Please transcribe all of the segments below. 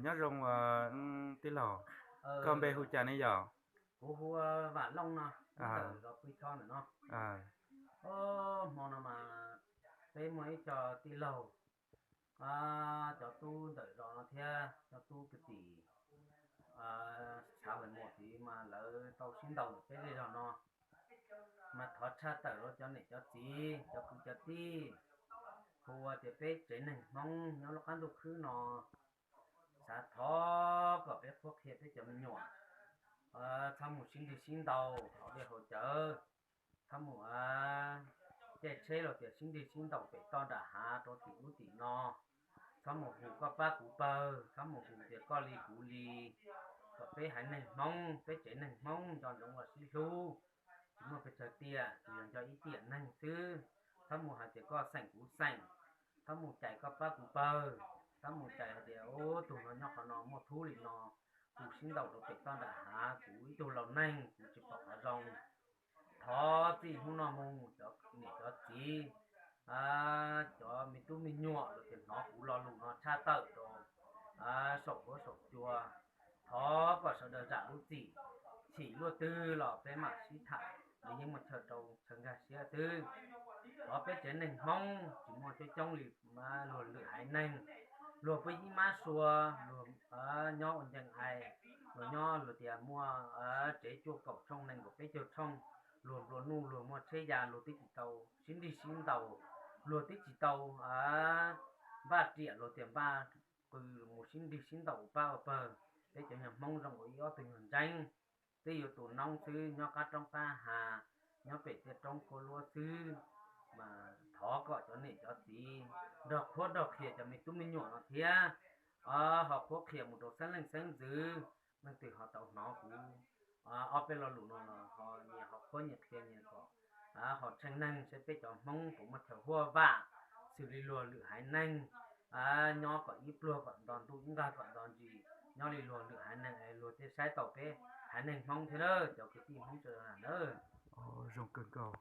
Nyob zoo tij laug, koj npe hu cas ne yom? Kuv hu Vam Looj no, ntawm zos Pw Cho ntawm no. Hmo no mas peb muaj ib co tij laug, cov tub ntawm zos no thiab cov tub kwv tij Xav Hawm Muas tid mas lawv tau sib ntaus ntawm peb zej zog no, mas thov tshaj tawm rau cov niam cov txiv cov kwv cov tij, hu ua tias peb tsev neeg Hmoob nyob lub qab ntuj khwb no, xav thov kom peb qhuab qhia peb cov me nyuam txhob mus sib nrig sib ntaus hauv dej hauv cawv, txhob mus caij tsheb los tias sib nrig sib ntaus pem toj nram hav rau tim ub tim no, txhob mus hu koj pab kuv pawg, txhob mus hu tias koj li kuv li, kom peb haiv neeg Hmoob, peb tsev neeg Hmoob nco ntsoov los sib hlub, tsis muaj pes tsawg tiam, tsuas yog nco ib tiam neeg xwb, txhob mus hais tias koj xeem kuv xeem, txhob mus cais koj pab kuv pawg, txhob mus cais hais tias ub tus no nyob qhov no muaj thub li no, kuv sib ntaus rau pem toj nram hav, kuv ib tug laus neeg kuv tsis pom qhov zoo. Thov txij hnub no mus cov niam cov txiv, cov me tub me nyuam los tias hnov kuv lo lus no tshaj tawm rau saum huab saum cua, thov kom sawv daws zam lub txim, chim luaj twg los peb mam sib tham, nws yeej muaj chaw rau chaw nkag siab xwb. Thov peb tsev neeg Hmoob tsis muaj coob coob li luag lwm haiv neeg, luag peb ib mab sua, luag nyob ua ncees hais, luag nyob luag tias muaj tsev cuaj kaum tshooj nees nkaum peb caug tshooj, luag nplua nuj luag muaj tsheb ya luag twb tsis tau sib nrig sib ntaus, luag twb tsis tau npaj riam luag tias npaj qw mus sib nrig sib ntaus ua pab ua pawg. Peb cov nyuag Hmoob zoo ua ib ob tug nyuag ntseeb, twb yuav tus noob xwb, nyob qab roob qab hav, nyob pem tiaj roob khuab luab xwb, mas thov kom cov niam cov txiv nrog qhuab nrog qhia cov me tub me nyuam no thiab, ho qhuab qhia mus rau xeeb leej xeeb ntxwv, leej twg ho tau hnov kuv ob peb lo lus no los ho nyias ho qhuab nyias qhia nyias kom ho tsheej neeg seb peb cov Hmoob puas muaj chaw huaj vam xws li luag lwm haiv neeg, nyob kom ib pluag kom nto ntuj ib nqag kom nto ntsis, nyob li luag lwm haiv neeg es luag thiaj saib tau peb haiv neeg Hmoob thiab na cov kwv tij Hmoob sawv daws na. Zoo kawg nkaus.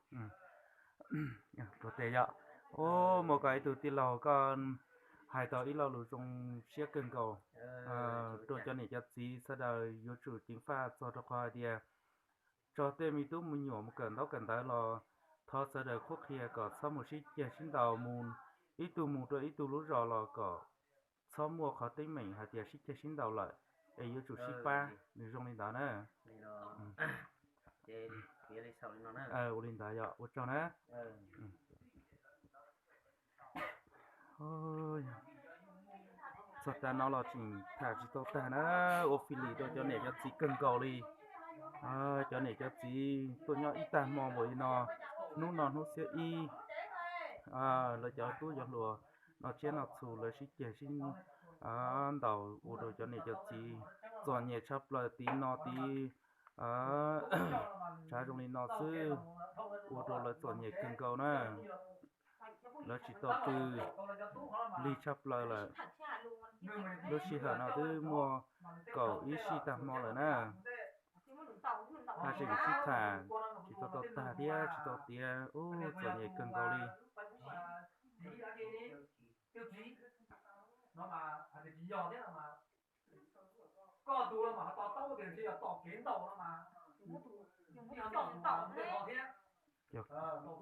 Ua tes yom. Ub, muaj koj ib tug tij laug koj hais tau ib lo lus zoo siab kawg nkaus rau cov niam cov txiv sawv daws yuav tsum ceev faj txog rau qhov hais tias tso tej me tub me nyuam mus kawm ntaub kawm ntawv los thov sawv daws qhuab qhia kom txhob mus sib ceg sib ntaus, mus ib tug mus rau ib tug lub zos los kom txhob muaj qhov teeb meem hais tias sib ceg sib ntaus lawm, es yuav tsum sib pab, nws zoo li ntawd na. Ua li ntawd yog ua tsaug na. Txog tas no los tseem tham tsis tau tag na, ua fij lis rau cov niam cov txiv kawg nkaus li. Cov niam cov txiv tuaj nyob ib tag hmo npaum li no, hnub no hnub xiab ib, lawv cov tub cov hluas noj tsiab noj txhu lawv sib ceg sib ntaus ua rau cov niam cov txiv txom nyem tshaj plaws, tiv no tiv tshav zoo li no xwb, ua rau lawv txom nyem kawg nkaus na. Lawv tsis tau pw, lig tshaj plaws lawm. Lub sij hawm no twb muaj kaum ib sij tag hmo lawm na. Haj tseem sib tham tsis tau tau tag thiab tsis tau tiav, ub, txom nyem kawg nkaus li. Cov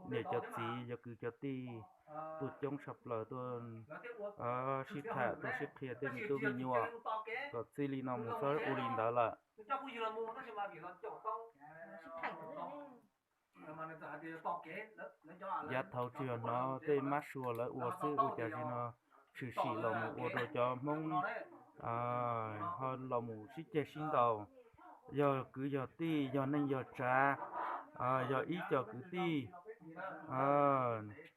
niam cov txiv cov kwv cov tij tuaj coob tshaj plaws tuaj sib tham tuaj sib qhia tej me tub me nyuam kom txij li no mus txhob ua li ntawd lawm. Yav thaud tsuas yog hnov tej mab sua lawv ua xwb, ua cas zaum no tshwm sim los mus ua rau cov Hmoob ho los mus sib ceg sib ntaus, yog kwv yog tij, yog neej yog tsav, yog ib co kwv tij,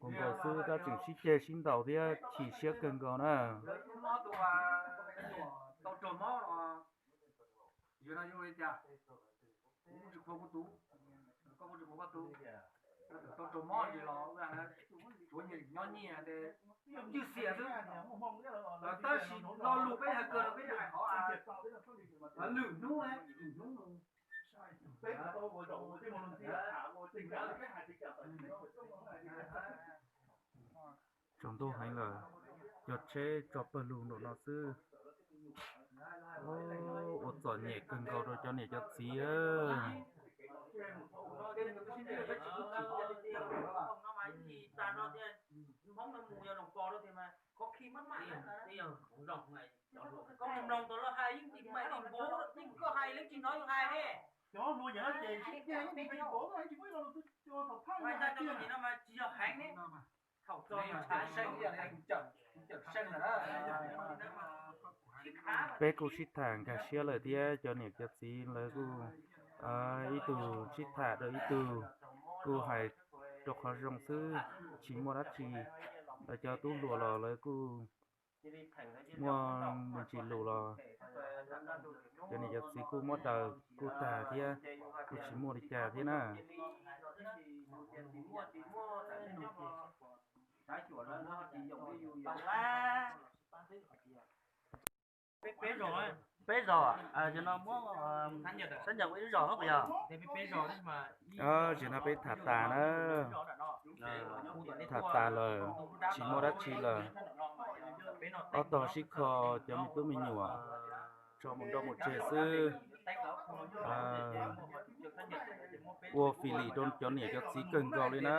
ua nkaus xwb tab tseem sib ceg sib ntaus thiab chim siab kawg nkaus na. Tsaus ntuj heev lawm, cog tsheb tso pawg lug nraum no xwb. Ua txom nyem kawg nkaus rau cov niam cov txiv. Peb kuj sib tham nkag siab lawm thiab, cov niam cov txiv lawv kuj ib tug sib tham rau ib tug, kuj hais rau qhov zoo xwb, tsis muaj dab tsi. Lawv cov tub hluas los lawv kuj muaj me ntsis lus los cov niam cov txiv kuj muab daws kuj tag thiab, kuj tsis muaj li cas thiab na. Peb zos, no muab sab ncaws ua ib zos puas yog? Tam no peb tham tas na, tham tas lawm, tsis muaj dab tsi lawm. Ob tog sib kho cov me tub me nyuam tso mus nrauj mus tseg xwb. Ua fis lim rau cov niam cov txiv kawg nkaus li na.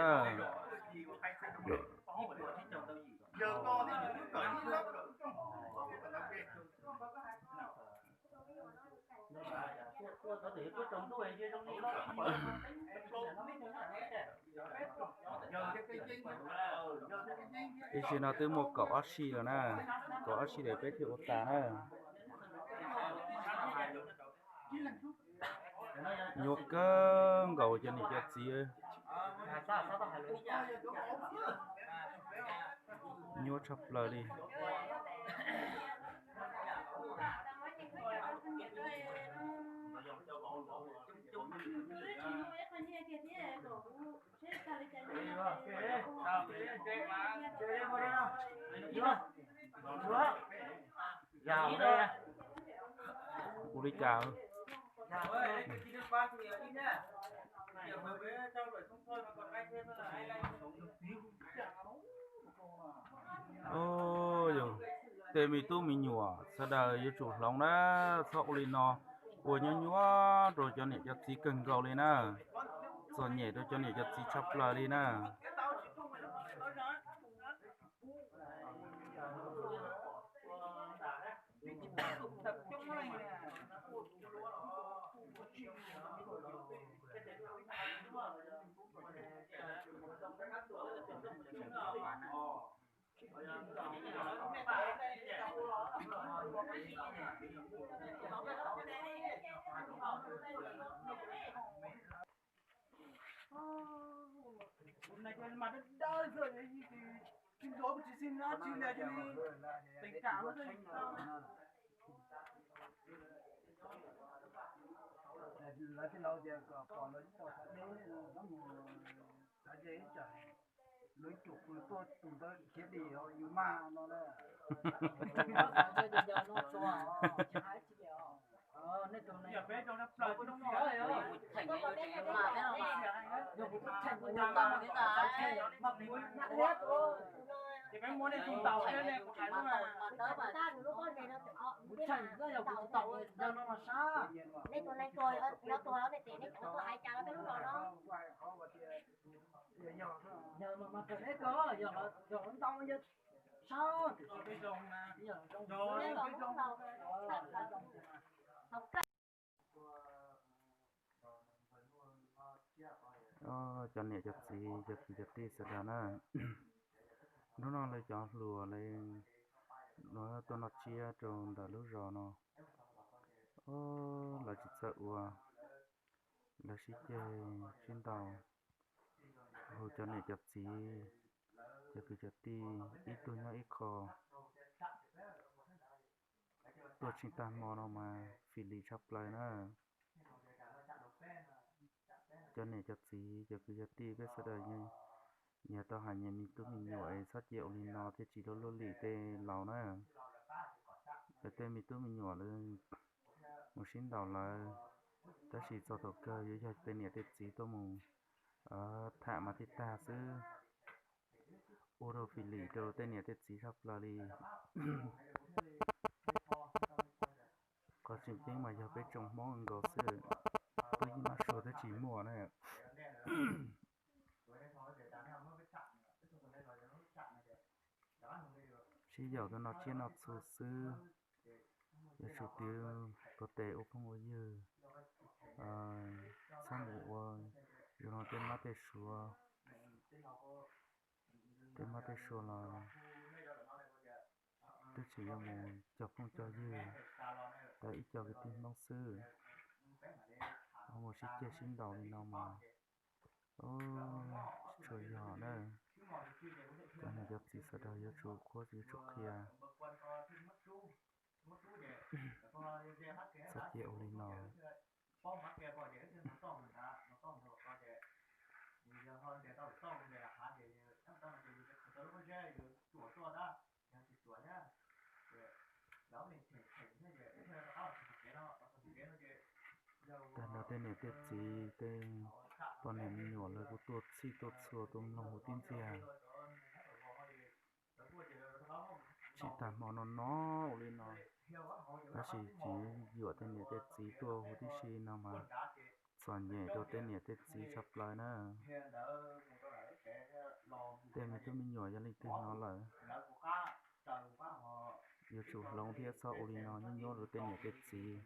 Tam sim no twb muaj kaum ob sij lawm na, kaum ob sij lawm peb thiaj ua tas na. Nyuaj kawg nkaus cov niam cov txiv, nyuaj tshaj plaws li. Ua li cas? Yog tej me tub me nyuam sawv daws yuav tsum hloov na, txhob ua li no, ua nyuaj nyuaj rau cov niam cov txiv kawg nkaus li na, txom nyem rau cov niam cov txiv tshaj plaws li na. Lawv tij laug tias kom pom lawv ib tog xav deb, lawv mus xav deb ib tsam lawv ib tsoom pw tuaj tus ntawd khiav dim yus mag no na. Nej tus neeg tuag, nyob tuag lawm nej tus tuag hais cas los peb lub zos no. Cov niam cov txiv cov kwv cov tij sawv daws na, hnub no lawv cov hluas lawv tuaj noj tsiab rau ntawm lub zos no, lawv tsis txawj ua, lawv sib ceg sib ntaus, hu cov niam cov txiv cov kwv cov tij ib tug nyob ib qho, tuaj tsis tag hmo no mas fim lis tshaj plaws na. Cov niam cov txiv cov kwv cov tij peb sawv daws, nyias tau hais nyias me tub me nyuam es txhob cia ua li no thiaj tsis luaj luaj li tej laus na. Lawv tej me tub me nyuam lawv mus sib ntaus lawv, tab sis txog thaum kawg yuav yog tej niam tej txiv tuaj mus tham mas thiaj tag xwb. Ua rau fim lim rau tej niam tej txiv tshaj plaws li. Yeeb mas yog peb tsoom Hmoob nkaus xwb, twb yeej mab suav twb tsis muaj na. Sib yaum tuaj noj tsiab noj txhu xwb, yuav tsum twv ko tes ua phooj ua ywg, txhob mus ua zoo no tej mab tej suav. Tej mab tej suav los twb tseem yuav mus cog phooj cog ywg, tau ib co kwv tij Hmoob xwb, ho mus sib ceg sib ntaus li no mas tsis tshua yog na. Cov niam cov txiv sawv daws yuav tsum qhuab yuav tsum qhia, txhob cia ua li no. Tag nrho tej niam tej txiv tej poj niam me nyuam lawv kuj tuaj txhij tuaj txhua tuaj mloog huv tib ntxiag. Tsis tas hmo no no ua li no, tab sis tseem yuam tej niam tej txiv tuaj huv tib si no mas txom nyem rau tej niam tej txiv tshaj plaws na. Tej me tub me nyuam yog leej twg no lawm, yuav tsum hloov thiab txhob ua li no nyuaj nyuaj rau tej niam tej txiv.